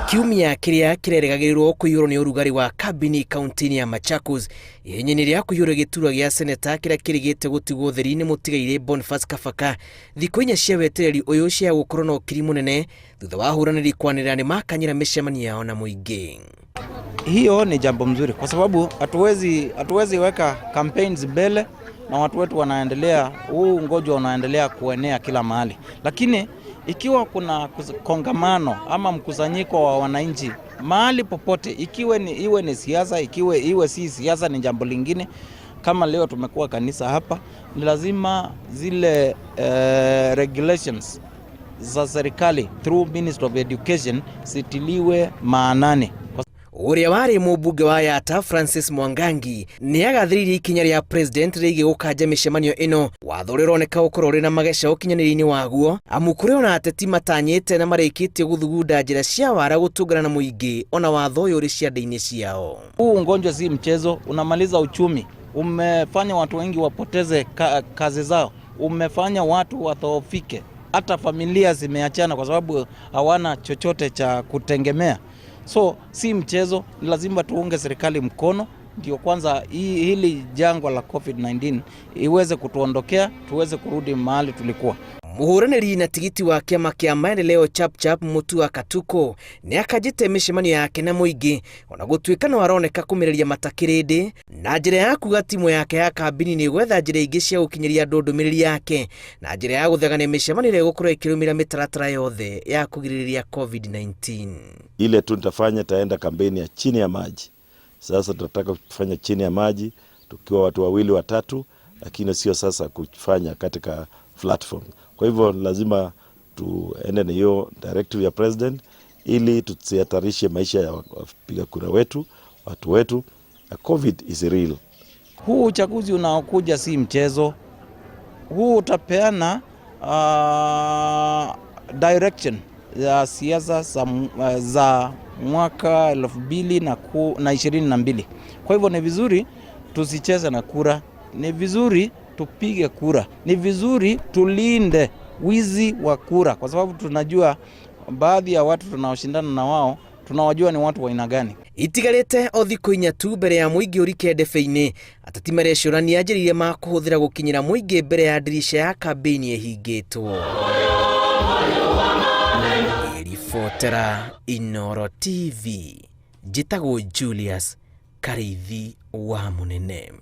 Kiumia kĩrĩa kĩrerĩgagĩrĩrwo kũiyũrwo nĩ ũrugarĩ wa kambini kaunti-inĩ ya Machakos ihenya-inĩ rĩa kũiyũra gĩturwa gĩa seneta kĩrĩa kĩrĩgĩte gũtigwo ũtheri nĩ mũtigairĩ Boniface Kabaka. Thikũ inya cia wetereri ũyũ cia gũkorwo na ũkiri mũnene thutha wa ahũranĩri kwanĩrĩra nĩ makanyĩra mĩcemanio yao na mũingĩ. Hiyo ni jambo mzuri kwa sababu hatuwezi weka campaigns mbele na watu wetu wanaendelea, huu ugonjwa unaendelea kuenea kila mahali, lakini ikiwa kuna kongamano ama mkusanyiko wa wananchi mahali popote, ikiwe ni, iwe ni siasa, ikiwe iwe si siasa, ni jambo lingine. Kama leo tumekuwa kanisa hapa, ni lazima zile regulations za serikali through Ministry of Education zitiliwe maanani. Ũrĩa warĩ mũmbunge wa Yatta Francis Mwangangi nĩ agathĩrĩirie ikinya rĩa president rĩgiĩ gũkanja mĩcemanio ĩno. Watho ũrĩa ũroneka gũkorwo ũrĩ na mageca ũkinyanĩria-inĩ waguo, amu kũrĩ ona ateti matanyĩte na marĩkĩtie gũthugunda njĩra cia wara gũtũngana na mũingĩ ona watho ũyũ ũrĩ ciande-inĩ ciao. Huu ugonjwa si mchezo, unamaliza uchumi, umefanya watu wengi wapoteze kazi zao, umefanya watu wadhoofike, hata familia zimeachana kwa sababu hawana chochote cha kutegemea. So si mchezo, ni lazima tuunge serikali mkono ndio kwanza hili jangwa la COVID-19 iweze kutuondokea, tuweze kurudi mahali tulikuwa. Mũhũranĩri na tigiti wa kĩama kĩa maendeleo Chapchap Mutua Katuko nĩ akanjĩte mĩcemanio yake na mũingĩ ona gũtuĩka no aroneka kũmĩrĩria matakĩrĩndĩ na njĩra ya kuga timu yake ya kambini nĩ gwetha njĩra ingĩ cia gũkinyĩria andũ ndũmĩrĩri yake na njĩra ya gũthegania mĩcemanio ĩrĩa ĩgũkorwo ĩkĩrũmĩrĩra mĩtaratara yothe ya kũgirĩrĩria COVID-19. Ile tu nitafanya, taenda kampeni ya chini ya maji. Sasa tunataka kufanya chini ya maji tukiwa watu wawili watatu, lakini sio sasa kufanya katika platform. Kwa hivyo lazima tuende na hiyo directive ya president ili tusihatarishe maisha ya wapiga kura wetu, watu wetu. Na COVID is real. Huu uchaguzi unaokuja si mchezo. Huu utapeana direction ya siasa za mwaka 2022. Kwa hivyo ni vizuri tusicheze na kura, ni vizuri tupige kura, ni vizuri tulinde wizi wa kura, kwa sababu tunajua baadhi ya watu tunaoshindana na wao tunawajua ni watu wa aina gani. Itigarĩte o thikũ inya tu mbere ya mũingĩ ũrike ndebe-inĩ, ateti marecũrania njĩra iria makũhũthĩra gũkinyĩra mũingĩ mbere ya ndirica ya kambĩini ĩhingĩtwo. Ribotera Inooro TV, njĩtagwo Julius Karĩithi wa Mũnene.